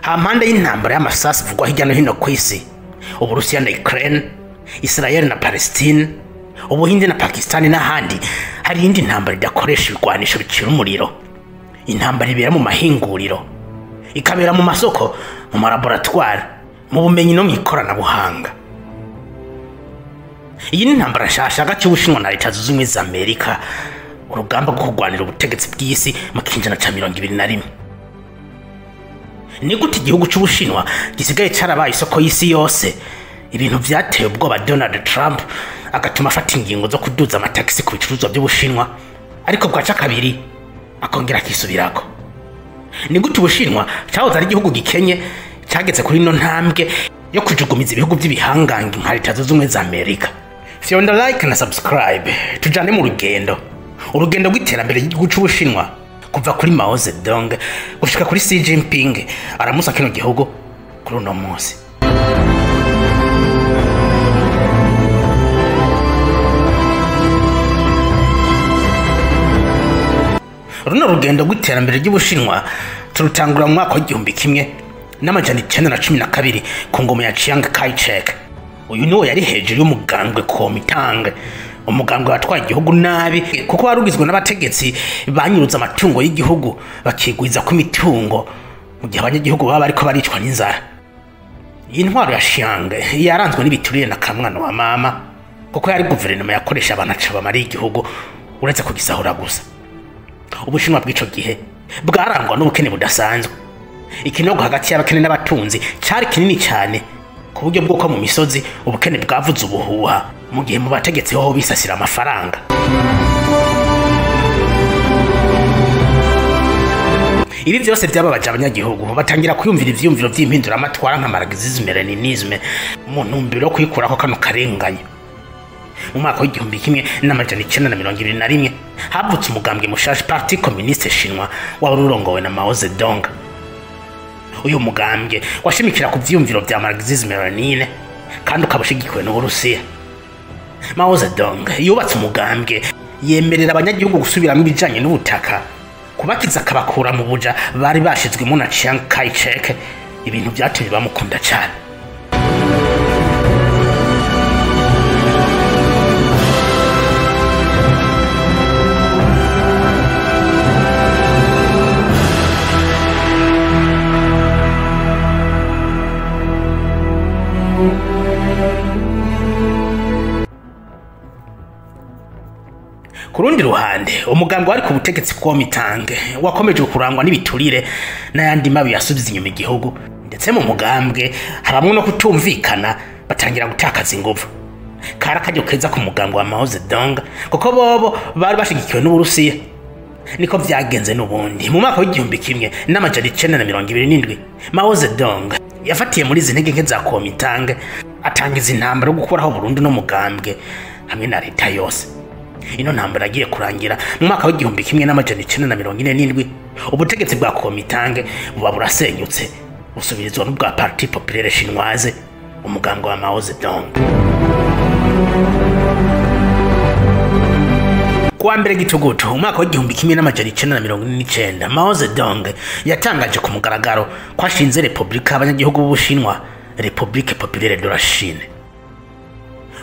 Hampande y'intambara y'amasasu ivugwa hirya no hino ku isi, Uburusiya na Ukraine, Israel na Palestine, Ubuhinde na Pakistan n'ahandi, hari iyindi ntambara idakoresha ibigwanisho bicira umuriro. Intambara ibera mu mahinguriro, ikabera mu masoko, mu malaboratwari, mu bumenyi no mu ikoranabuhanga. Iyi ni intambara nshasha hagati y'Ubushinwa na Leta Zunze Ubumwe za Amerika, urugamba rwo kurwanira ubutegetsi bw'isi mu kinjana ca 21. Ni gute igihugu c'Ubushinwa gisigaye carabaye isoko y'isi yose? Ibintu vyateye ubwoba Donald Trump agatuma afata ingingo zo kuduza amatagisi ku bicuruzwa by'Ubushinwa, ariko bwaca kabiri akongera akisubirako. Ni gute Ubushinwa cahoze ari igihugu gikenye cageze kuri ino ntambwe yo kujugumiza ibihugu by'ibihangange nka Leta Zunze Ubumwe za Amerika? Fyonda like na subscribe, tujane mu rugendo, urugendo rw'iterambere ry'igihugu c'Ubushinwa kuva kuri Mao Zedong gushika kuri Xi Jinping aramusa kino gihugu kuri uno munsi. Runo rugendo rw'iterambere ry'Ubushinwa turutangura mu mwaka w'1912 ku ngoma ya Chiang Kai-shek. Uyu niwo yari hejuru y'umugambwe Kuomintang, umugambwe watwaye igihugu nabi kuko wari ugizwe n'abategetsi banyuruza amatungo y'igihugu bakigwiza ko imitungo mu gihe abanyagihugu baba bariko baricwa n'inzara. Iyi ntwaro ya Chiang yaranzwe n'ibiturire na kamwana wa mama, kuko yari guverinoma yakoresha abantu aca bamariye igihugu uretse kugisahura gusa. Ubushinwa bw'ico gihe bwarangwa n'ubukene budasanzwe. Ikinogo hagati y'abakene n'abatunzi cari kinini cyane, ku buryo bw'uko mu misozi ubukene bwavuze ubuhuha, mu gihe mu bategetsi hoho bisasira amafaranga. Ibi vyose vyababaje abanyagihugu, batangira kwiyumvira ivyiyumviro vy'impinduramatwara nka marxisme leninisme mu ntumbero yo kwikurako kano karengane. Mu mwaka w'1921 havutse umugambwe mushasha Parti Communiste Chinois wari urongowe na Mao Zedong. Uyu mugambwe washimikira ku vyiyumviro vya marxisme lenine kandi ukaba ushigikiwe n'Uburusiya. Mao Zedong yubatse umugambwe yemerera abanyagihugu gusubiramwo ibijanye n'ubutaka, kubakiza akabakura mu buja bari bashizwemo na Chiang Kai-shek, ibintu vyatumye bamukunda cane. Ku rundi ruhande, umugambwe wari ku butegetsi Kuomintang wakomeje kurangwa n'ibiturire n'ayandi mabi yasubiza inyuma igihugu, ndetse mu mugambwe habamwo no kutumvikana, batangira gutakaza inguvu. Kari akaryo keza ku mugambwe wa Mao Zedong kuko bobo bari bashigikiwe n'Uburusiya. Niko vyagenze n'ubundi. Mu mwaka w'1927 Mao Zedong yafatiye muri izi ntege nke za Kuomintang atangiza intambara yo gukuraho burundu no mugambwe hamwe na leta yose. Ino ntambara yagiye kurangira mu mwaka w'1947, ubutegetsi bwa Kuomintang buba burasenyutse, busubirizwa n'ubwa Parti Populaire Chinoise, umugambwe wa Mao Zedong. Kuwa mbere Gitugutu umwaka w'1949, Mao Zedong yatangaje ku mugaragaro ko ashinze Republika y'abanyagihugu b'Ubushinwa, République Populaire de la Chine.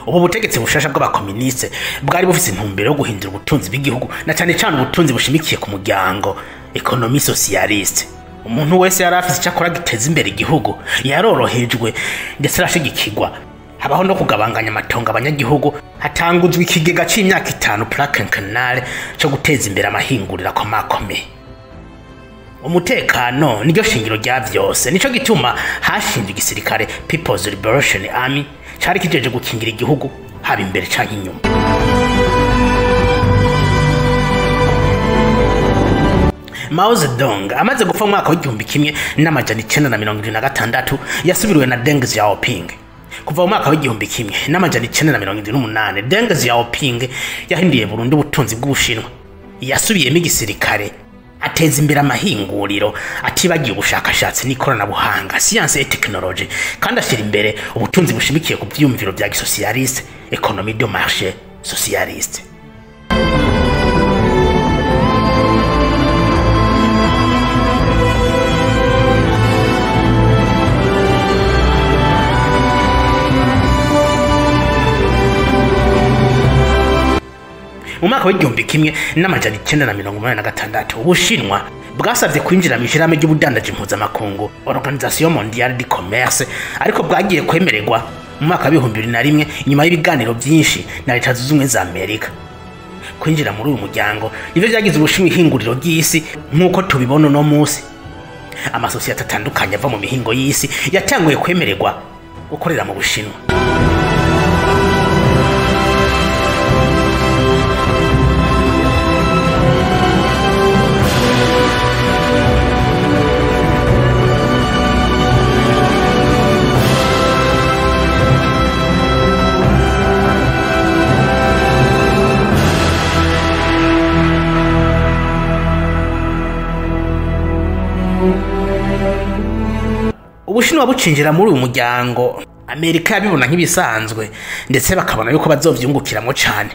Ubu butegetsi bushasha bw'abakomuniste bwari bufise intumbero yo guhindura ubutunzi bw'igihugu, na cane cane ubutunzi bushimikiye ku muryango, économie socialiste. Umuntu wese yari afise icyo akora giteza imbere igihugu yarorohejwe ndetse arashigikirwa. Habaho no kugabanganya amatongo abanyagihugu, hatanguzwa ikigega c'imyaka 5 Plan Quinquennal co guteza imbere amahinguriro akomakomeye. Umutekano niryo shingiro rya vyose, nico gituma hashinzwe igisirikare People's Liberation Army cari kijeje gukingira igihugu haba imbere canke inyuma. Mao Zedong amaze gupfa mu mwaka w'1976 yasubiriwe na Deng Xiaoping. Kuva mu mwaka w'1978 Deng Xiaoping yahinduye burundu ubutunzi bw'Ubushinwa, yasubiyemo igisirikare, ateza imbere amahinguriro, atibagiye ubushakashatsi n'ikoranabuhanga, science et technologie, kandi ashyira imbere ubutunzi bushimikiye ku vyiyumviro vya gisocialiste, économie de marché socialiste. Mu mwaka w'1986 Ubushinwa bwasavye kwinjira mu ishirahamwe ry'ubudandaji mpuzamakungu, Organisation Mondiale du Commerce, ariko bwagiye kwemererwa mu mwaka w'2001 inyuma y'ibiganiro byinshi na Leta Zunze Ubumwe za Amerika. Kwinjira muri uyu muryango nivyo vyagize Ubushinwa ihinguriro ry'isi nk'uko tubibona uno munsi. Amasosiyete atandukanye ava mu mihingo y'isi yatanguye kwemererwa gukorera mu Bushinwa. Ubushinwa bucinjira muri uyu muryango, Amerika yabibona nk'ibisanzwe, ndetse bakabona yuko bazovyungukiramo cane.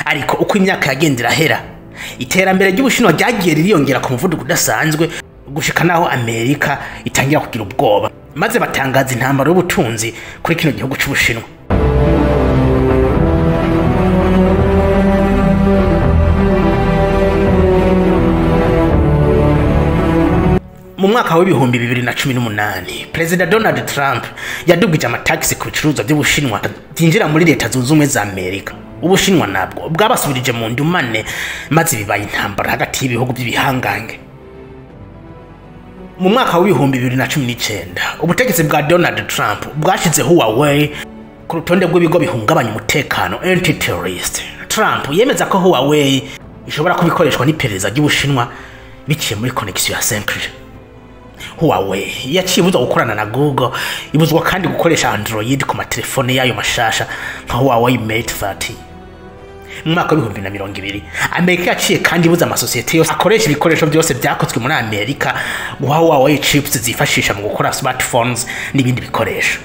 Ariko uko imyaka yagenda irahera, iterambere ry'Ubushinwa ryagiye ririyongera ku muvuduko udasanzwe, gushika naho Amerika itangira kugira ubwoba, maze batangaza intambara y'ubutunzi kuri kino gihugu c'Ubushinwa. Mu mwaka w'2018, Perezida Donald Trump yadugije amatagisi ku bicuruzwa by'Ubushinwa byinjira muri Leta Zunze Ubumwe za Amerika. Ubushinwa nabwo bwabasubirije mu ndumane, maze bibaye intambara hagati y'ibihugu by'ibihangange. Mu mwaka w'2019, ubutegetsi bwa Donald Trump bwashize Huawei ku rutonde rw'ibigo bihungabanya umutekano, anti-terrorist. Trump yemeza ko Huawei ishobora kuba ikoreshwa n'iperereza ry'Ubushinwa biciye muri connection ya 5G. Huawei yaciye ibuzwa gukorana na Google, ibuzwa kandi gukoresha Android ku matelefone yayo mashasha nka Huawei Mate 30. Mu mwaka w'2020, Amerika yaciye kandi ibuza amasosiyete yose akoresha ibikoresho byose byakozwe muri Amerika guha Huawei chips zifashisha mu gukora smartphones n'ibindi bikoresho.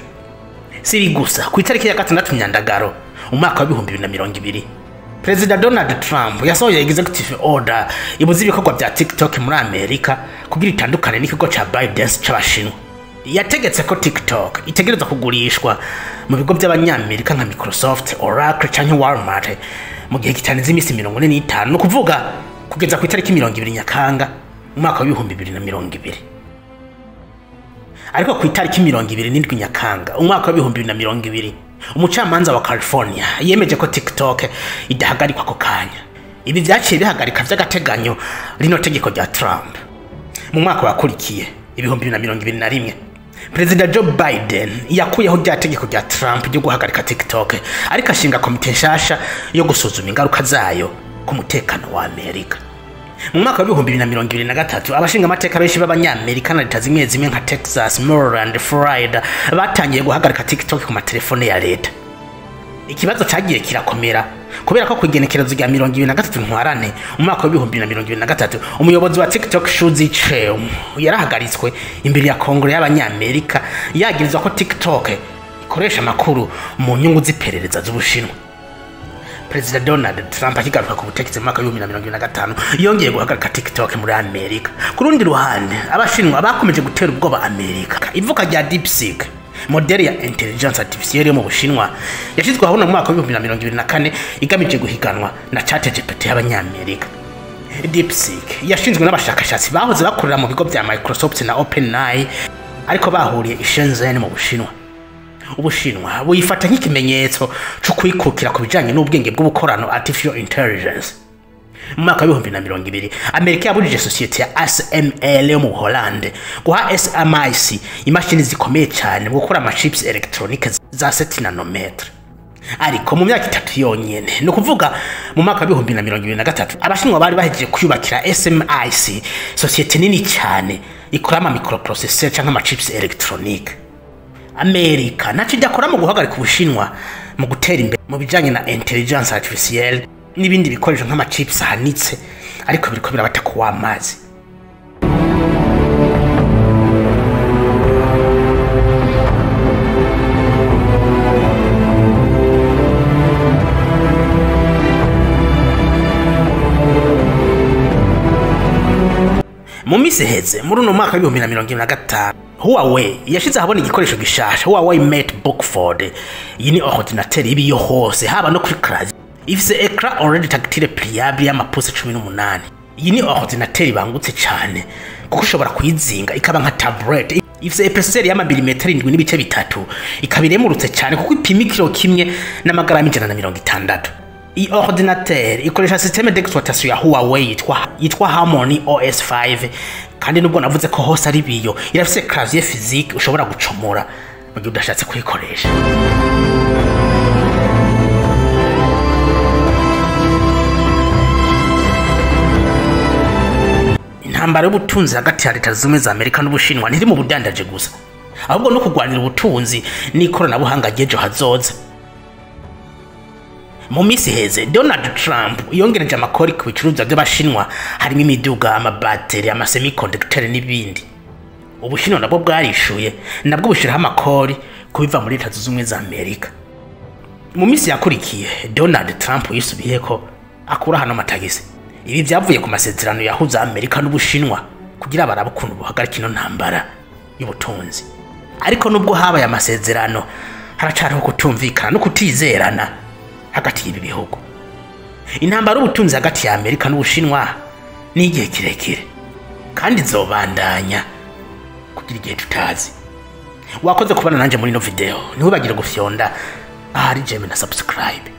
Si ibi gusa, ku itariki ya 6 Myandagaro umwaka w'2020, Perezida Donald Trump yasohoye executive order ibuza ibikorwa bya TikTok muri Amerika kugira itandukane n'ikigo ca ByteDance c'Abashinwa. Yategetse ko TikTok itegerezwa kugurishwa mu bigo by'Abanyamerika nka Microsoft, Oracle canke Walmart mu gihe kitarenze iminsi 45, ni ukuvuga kugeza ku itariki 20 Nyakanga umwaka w'2020. Ariko ku itariki 27 Nyakanga umwaka w'2020, umucamanza wa California yemeje ko TikTok idahagarikwa ako kanya. Ibi vyaciye bihagarika vy'agateganyo rino tegeko rya Trump. Mu mwaka wakurikiye, 2021, Perezida Joe Biden yakuyeho rya tegeko rya Trump ryo guhagarika TikTok, ariko ashinga komite nshasha yo gusuzuma ingaruka zayo ku mutekano wa Amerika. Mu mwaka w'2023, abashinga amateka benshi b'Abanyamerika na leta zimwe zimwe nka Texas, Maryland, Florida batangiye guhagarika TikTok ku matelefone ya leta. Ikibazo cagiye kirakomera kubera ko ku igenekerezo rya 23 Ntwarante umwaka w'2023, umuyobozi wa TikTok Shou Chew yarahagaritswe imbere ya Kongere y'Abanyamerika yagirizwa ko TikTok ikoresha amakuru mu nyungu z'iperereza z'Ubushinwa. Perezida Donald Trump akigaruka ku butegetsi mu mwaka w'2025 yongeye guhagarika TikTok muri Amerika. Ku rundi ruhande, Abashinwa bakomeje gutera ubwoba Amerika. Ivuka rya DeepSeek, modeli ya intelligence artificielle yo mu Bushinwa, yashyizwe aho mu mwaka w'2024 igamije guhiganwa na ChatGPT y'Abanyamerika. DeepSeek yashinzwe n'abashakashatsi bahoze bakorera mu bigo bya Microsoft na OpenAI, ariko bahuriye i Shenzhen mu Bushinwa. Ubushinwa buyifata nk'ikimenyetso cyo kwikukira ku bijanye n'ubwenge bw'ubukorano, artificial intelligence. Mu mwaka w'2020, Amerika yabujije sosiyete ya ASML yo mu Buholande guha SMIC imashini zikomeye cyane mu gukora amachips electronique za 7 nanometre. Ariko mu myaka 3 yonyene, ni ukuvuga mu mwaka w'2023, Abashinwa bari bahejeje kwiyubakira SMIC, sosiyete nini cyane ikora ama microprocessor canke amachips electronique. Amerika ntacyo idakora mu guhagarika Ubushinwa mu gutera imbere mu bijanye na intelligence artificielle n'ibindi bikoresho nk'amachips ahanitse, ariko biriko birabata ku w'amazi. Mu minsi iheze, muri uno mwaka w'2025, Huawei yashize ahabona igikoresho gishasha, Huawei MateBook 4. Iyi ni ordinateur iba iyo hose, haba no kuri clavier. Ifise écran OLED tactile pliable y'amapusi 18. Iyi ni ordinateur ibangutse cyane kuko ushobora kuyizinga ikaba nka tablet. Ifise épaisseur y'amamilimetero 7.3, ikaba iremurutse cyane kuko ipima ikiro kimwe n'amagarama 160. Iyi ordinateur ikoresha système d'exploitation ya Huawei yitwa Harmony OS 5. Kandi nubwo navuze ko hose ari biyo, irafise clavier physique ushobora gucomora mu gihe udashatse kuyikoresha. Intambara y'ubutunzi hagati ya Leta Zunze Ubumwe za Amerika n'Ubushinwa ntiri mu budandaje gusa, ahubwo no kurwanira ubutunzi n'ikoranabuhanga ry'ejo hazoza. Mu minsi iheze, Donald Trump yongereje amakori ku bicuruzwa by'Abashinwa, harimo imiduga, amabateri, amasemiconductor n'ibindi. Ubushinwa nabwo bwarishuye, nabwo bushyiraho amakori ku biva muri Leta Zunze Ubumwe za Amerika. Mu minsi yakurikiye, Donald Trump yisubiyeko, akura hano amatagisi. Ibi byavuye ku masezerano yahuza Amerika n'Ubushinwa kugira barabe ukuntu buhagarika ino ntambara y'ubutunzi. Ariko nubwo habaye amasezerano, haracariho kutumvikana no kutizerana hagati y'ibi bihugu. Intambara y'ubutunzi hagati ya Amerika n'Ubushinwa ni igihe kirekire kandi izobandanya kugira igihe tutazi. Wakoze kubana nanje muri ino video. Ntiwibagire gufyonda ahari j'aime na subscribe.